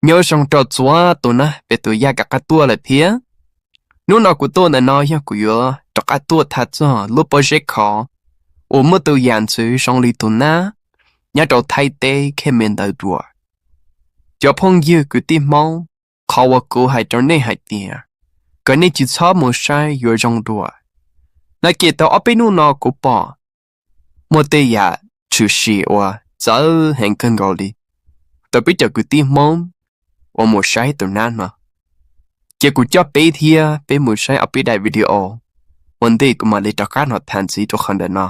Nyob zoo rau txhua tus na, peb tus yaj rov qab tuaj lawm thiab. Hnub no kuv tuaj ntawm no yog kuv yuav rov qab tuaj tham txog lub pob zeb khov uas muaj tus yam ntxwv zoo li tus nab nyob rau Thaib teb khej me ntawd dua. Cov phooj ywg kwv tij Hmoob, qhov uas kuv hais rau nej hais tias kom nej tsis txhob mus saib yuav zoo dua. No ces tau ob peb hnub no kuv pom muaj tej yam tshwm sim uas txawv heev kawg nkaus li rau peb cov kwv tij Hmoob uas mus saib tus nab no. Ces kuv coj peb thiab peb mus saib ob peb daim video ua ntej kuv mam li rov qab los tham ntxiv rau qhov ntawm no.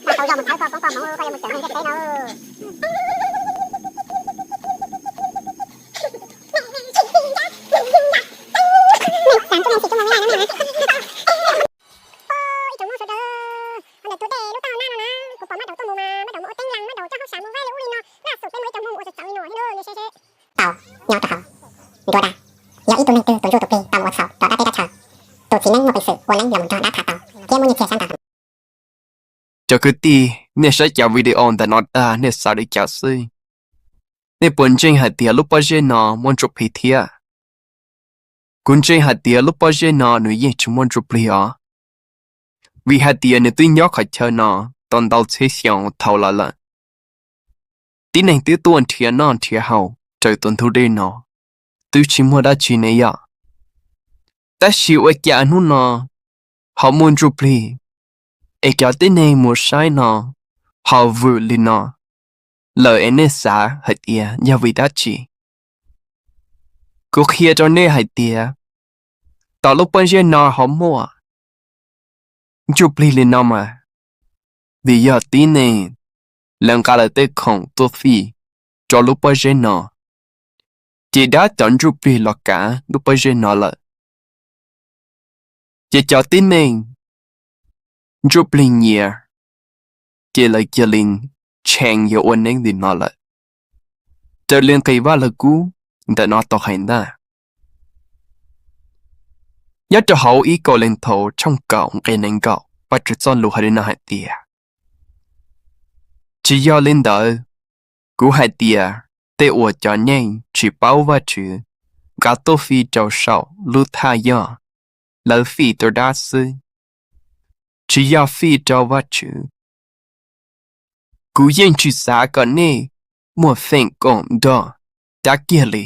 Ib tsoom Hmoob sawv daws, ntawm tus dej lub taub hau nab no na, kuv pom mab daum tuaj mus mas mab daum muaj ua teeb lees, mab daum coj hauj sam mus vaib li ub li no, laj xum peb muaj ib tsoom Hmoob mus ua txawv txawv li no thiab li. Tau, nyob rau hauv nruab dab, yog ib tug neeg twg tus ntsuj tus plig tau mus ua txhaum rau dab teb dab chaw, tus txiv neeb muaj peev xwm ua neeb los mus nrog dab tham tau thiab muaj nyiaj txiag sab ntawd. Cov kwv tij, nej saib cov video ntawm no tag nej xav li cas xwb? Nej puas ntseeg hais tias lub pob zeb no muaj ntsuj plig thiab? Kuv ntseeg hais tias lub pob zeb no nws yeej tsis muaj ntsuj plig os, vim hais tias nws twb nyob qhov chaw no tau ntau txhiab xyoo dhau los lawm. Tib neeg twb tuaj nrhiav noj nrhiav haus raws tus ntug dej no, twb tsis muaj dab tsi ne yom. Tab sis ua cas hnub no ho muaj ntsuj plig, es cov tib neeg mus saib no ho vwm li no lawm es nej xav hais tias yog vim dab tsi? Kuv qhia rau nej hais tias, tom lub pob zeb no ho muaj ntsuj plig li no mas, vim yog tib neeg lawv nqa lawv tej khoom tuaj fij rau lub pob zeb no, ces dab cov ntsuj plig los kav lub pob zeb no lawm. Ces cov tib neeg ntsuj plig nyiam, ces lawv cia li tshee yuav ua neeb li no lawm. Raws li nqe Vaj Lug Kub ntawm no tau hais ntag. Nyob rau hauv ib Kauleethaus tshooj kaum nqe nees nkaum, Vajtswv txoj lus hais li no hais tias, tsis yog li ntawd, kuv hais tias tej uas cov neeg tsis paub Vajtswv nqa tuaj fij rau saum lub thaj yog lawv fij rau dab xwb, tsis yog fij rau Vajtswv. Kuv yeej tsis xav kom nej muaj feem koom nrog dab kiag li.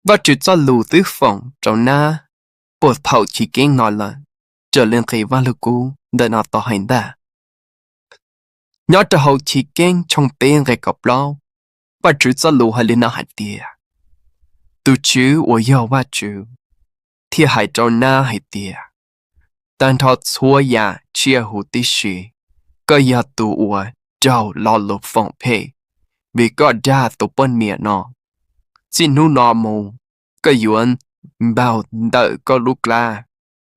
Vajtswv txoj lus twb foom rau nab puag thaum chiv keeb no lawm, raws li nqe Vaj Lug Kub ntawm no tau hais ntag. Nyob rau hauv Chiv Keeb tshooj peb nqe kaum plaub, Vajtswv txoj lus hais li no hais tias, tus Tswv uas yog Vajtswv thiaj hais rau nab hais tias, tag nrho txhua yam tsiaj huv tib si, koj yog tus uas raug lo lus foom phem, vim koj dag tus poj niam no. Txij hnub no mus, koj yuav npaug ntawm koj lub plab,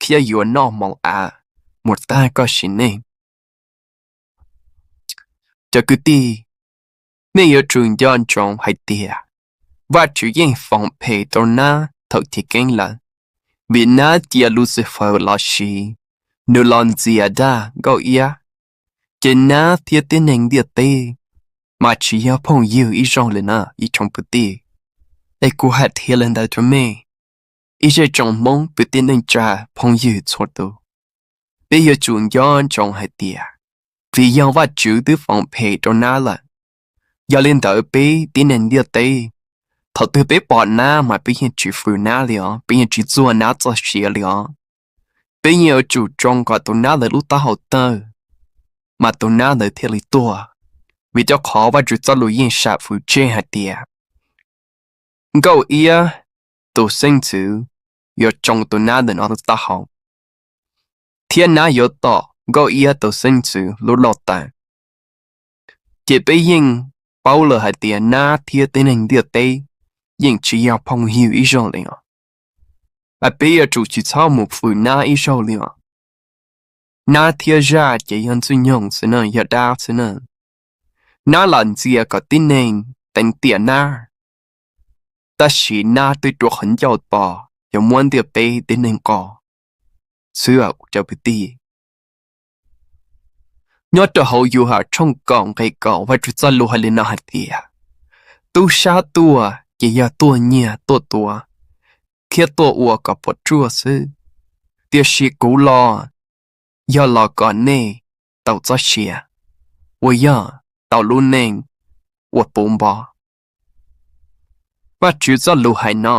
thiab yuav noj hmoov av mus tag koj sim neej. Cov kwv tij, nej yuav tsum nco ntsoov hais tias, Vajtswv yeej foom phem rau nab thaum chiv keeb lawm, vim nab cia Luxifaws los siv, nws los ntxias dag Nkauj Iab, ces nab thiab tib neeg ntiaj teb mas tsis yog phooj ywg ib zaug li na ib tsoom kwv tij. Es kuv hais thiab li ntawd rau nej, ib zej tsoom Hmoob kwv tij neej tsa phooj ywg txhua tus, peb yuav tsum nco ntsoov hais tias, vim yog Vajtswv twb foom phem rau nab lawm, yog li ntawd peb tib neeg ntiaj teb, thaum twg peb pom nab mas peb yeej tsis fwm nab li os, peb yeej tsis txuag nab txoj sia li os. Peb yeej yuav tsum tsoo kom tus nab lawv lub taub hau tawg, mas tus nab ntawd thiaj li tuag. Vim rau qhov Vajtswv txoj lus yeej sam fwm tseg hais tias, Nkauj Iab tus xeeb ntxwv yuav tsoo tus nab ntawm no lub taub hau, thiab nab yuav tom Nkauj Iab tus xeeb ntxwv lub lauj kaub. Ces peb yeej paub lawm hais tias nab thiab tib neeg ntiaj teb yeej tsis yog phooj ywg ib zaug li os. Mas peb yuav tsum tsis txhob mus fwm nab ib zaug li os. Nab thiab zaj ces yog Ntxwj Nyoog xwb na, yog dab xwb na. Nab lam ntxias kom tib neeg teev tiam nab, tab sis nab twb rua qhov ncauj tos, yog muab ntiaj teb tib neeg nqos xwb cov kwv tij. Nyob rau hauv Yauhas tshooj kaum nqe kaum, Vajtswv txoj lus hais li no hais tias, tub sab tuaj ces yog tuaj nyiag tuaj tua thiab tuaj ua kom puas tsuaj xwb, tiam sis kuv los yog los kom nej tau txoj sia uas yog tau lub neej uas puv npo. Vajtswv txoj lus hais no.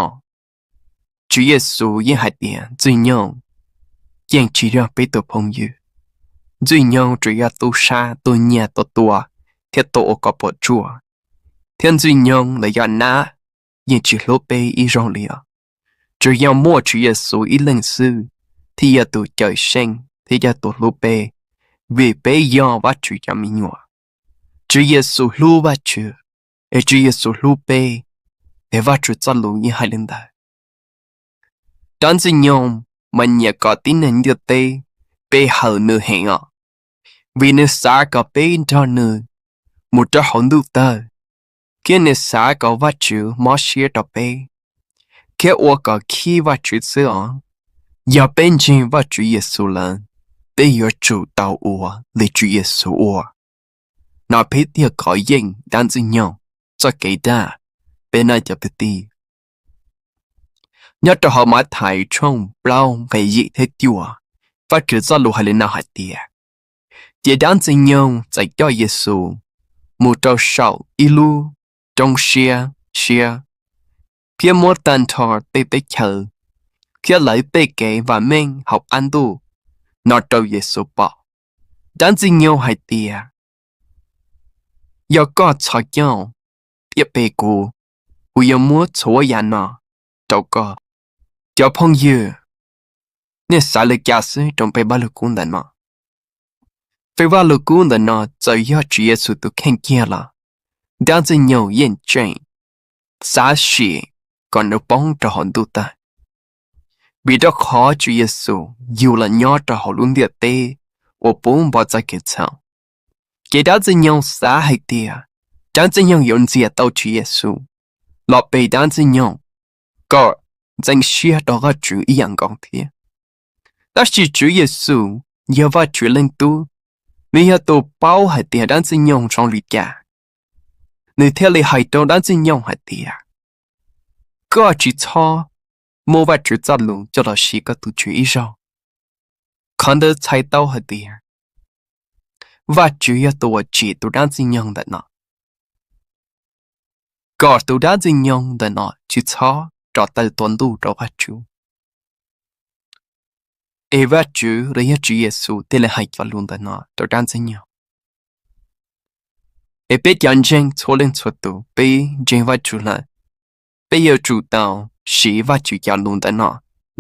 Tswv Yexus yeej hais tias Ntxwj Nyoog yeej tsis yog peb tus phooj ywg. Ntxwj Nyoog tsuas yog tub sab tuaj nyiag tuaj tua thiab tuaj ua kom puas tsuaj. Thiab Ntxwj Nyoog los yog nab yeej tsis hlub peb ib zaug li os. Tsuas yog muaj Tswv Yexus ib leeg xwb thiaj yog tus cawm seej thiab yog tus hlub peb, vim peb yog Vajtswv cov me nyuam. Tswv Yexus hlub Vajtswv, es Tswv Yexus hlub peb, es Vajtswv txoj lus yeej hais li ntawd. Dab Ntxwj Nyoog mas nyiam kom tib neeg ntiaj teb pe hawm nws heev os, vim nws xav kom peb nrog nws mus rau hauv ntuj tawg, thiab nws xav kom Vajtswv mob siab rau peb, thiab ua kom khib Vajtswv xwb os. Yog peb ntseeg Vajtswv Yexus lawm, peb yuav tsum tau ua li Tswv Yexus ua, no peb thiaj kov yeej dab Ntxwj Nyoog txoj kev dag. Peb no cov kwv tij, nyob rau hauv Mathais tshooj plaub nqe yim thiab cuaj, Vajtswv txoj lus hais li no hais tias, ces dab Ntxwj Nyoog txawm coj Yexus mus rau saum ib lub roob siab siab, thiab muab tag nrho tej teb chaws thiab lawv tej kev vam meej hauv qab ntuj no rau Yexus pom. Dab Ntxwj Nyoog hais tias, yog koj txhos caug thiab pe kuv, kuv yuav muab txhua yam no rau koj. Cov phooj ywg, nej xav li cas xwb rau peb Vaj Lug Kub ntawm no? Peb Vaj Lug Kub ntawm no txawm yog Tswv Yexus tus kheej kiag los dab Ntxwj Nyoog yeej tseem xav sim kom nws poob rau hauv ntuj tawg, vim rau qhov Tswv Yexus yug los nyob rau hauv lub ntiaj teb uas puv npo txoj kev txhaum. Ces dab Ntxwj Nyoog xav hais tias dab Ntxwj Nyoog yuav ntxias tau Tswv Yexus los pe dab Ntxwj Nyoog kom ntxeev siab rau Vajtswv ib yam nkaus thiab. Tab sis Tswv Yexus yog Vajtswv leej Tub, nws yog tus paub hais tias dab Ntxwj Nyoog zoo li cas, nws thiaj li hais rau dab Ntxwj Nyoog hais tias, koj tsis txhob muab Vajtswv txoj lus coj los siv koj tus tswv ib zaug. Qhov ntawd txhais tau hais tias Vajtswv yog tus uas tsim tus dab Ntxwj Nyoog ntawm no, kom tus dab Ntxwj Nyoog ntawm no tsis txhob rov tawm tua ntuj rau Vajtswv. Es Vajtswv los yog Tswv Yexus thiaj li hais cov lus ntawm no rau dab Ntxwj Nyoog. Es peb cov ntseeg txhua leej txhua tus, peb ntseeg Vajtswv lawm, peb yuav tsum tau siv Vajtswv cov lus ntawm no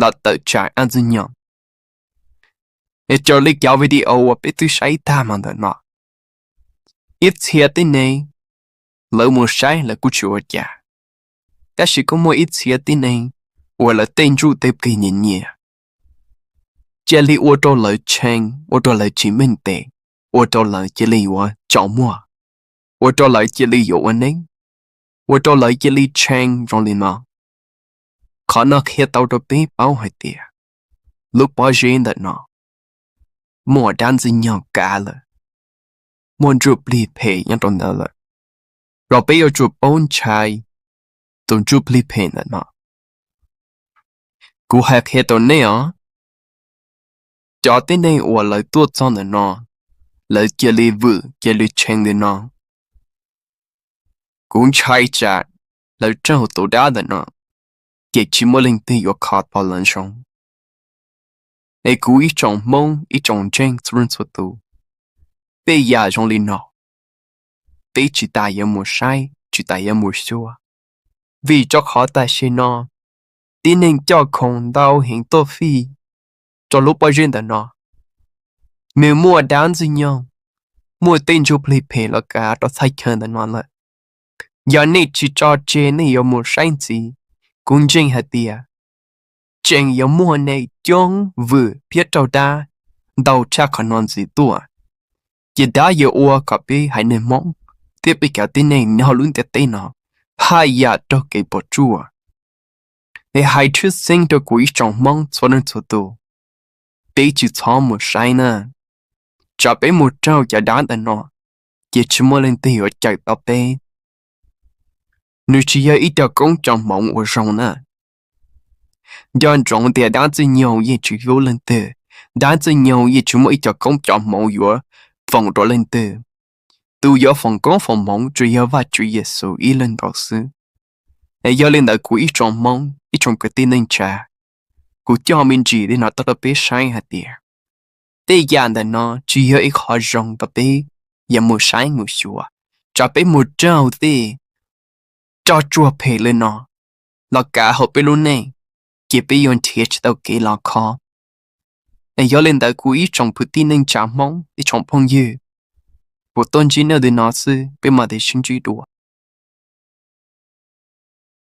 los tawm tsam dab Ntxwj Nyoog. Es raws li cov video uas peb twb saib tag mas ntawm no, ib txhia tib neeg lawv mus saib lawv kuj tsis ua cas, tab sis kuj muaj ib txhia tib neeg uas lawv tej ntsuj tej plig nyias nyias, cia li ua rau lawv tshee, ua rau lawv tsis meej tes, ua rau lawv cia li yuav tsaus muag, ua rau lawv cia li yuav ua neeb, ua rau lawv cia li tshee zoo li no. Qhov no qhia tau rau peb paub hais tias lub pob zeb ntawm no muaj dab Ntxwj Nyoog kav lawm, muaj ntsuj plig phem nyob rau ntawd lawm, los peb yuav tsum paub ntshai tus ntsuj plig phem ntawm no. Kuv hais qhia rau nej os, cov tib neeg uas lawv tuaj txog ntawm no, lawv cia li vwm cia li tshee li no, kuv ntshai tsam lawv raug tus dab ntawm no, ces tsis muaj leej twg yuav kho tau lawv zoo. Es kuv ib tsoom Hmoob ib tsoom ntseeg txhua leej txhua tus, tej yam zoo li no peb tsis tas yuav mus saib tsis tas yuav mus xyuas, vim rau qhov tam sim no tib neeg coj khoom ntau heev tuaj fij rau lub pob zeb ntawm no. Nws muaj dab Ntxwj Nyoog, muaj tej ntsuj plig phem los kav rau txhua chaw ntawm no lawm. Yog nej tsis tso tseg nej yuav mus saib ntxiv, kuv ntseeg hais tias tseem yuav muaj neeg coob vwm thiab raug dab ntau tshaj qhov no ntxiv tuaj. Ces dab yuav ua kom peb haiv neeg Hmoob thiab peb cov tib neeg nyob hauv lub ntiaj teb no haj yam raug kev puas tsuaj. Es hais tshwj xeeb rau kuv ib tsoom Hmoob txhua leej txhua tus, peb tsis txhob mus saib na. Tsam peb mus raug cov dab ntawm no, ces tsis muaj leej twg yuav cawm tau peb. Nws tsis yog ib co koob co hmoov uas zoo na. Nco ntsoov tias dab txwj nyoog yeej tsis hlub leej twg, dab txwj nyoog yeej tsis muaj ib co koob co hmoov yuav foom rau leej twg. Tus yuav foom koob foom hmoov tsuas yog Vajtswv Yexus ib leeg nkaus xwb. Es yog li ntawd kuv ib tsoom Hmoob, ib tsoom kwv tij neej tsa, kuv coj me ntsis li no tuaj rau peb saib hais tias tej yam ntawm no tsis yog ib qho zoo rau peb yuav mus saib mus xyuas, tsam peb mus raug tej roj tsuag phem li no los kav hauv peb lub neej, ces peb yuav nrhiav tsis tau kev los kho. Es yog li ntawd kuv ib tsoom kwv tij neej tsa Hmoob, ib tsoom phooj ywg, kuv tuaj ntsib nej li no xwb, peb mam li sib ntsib dua.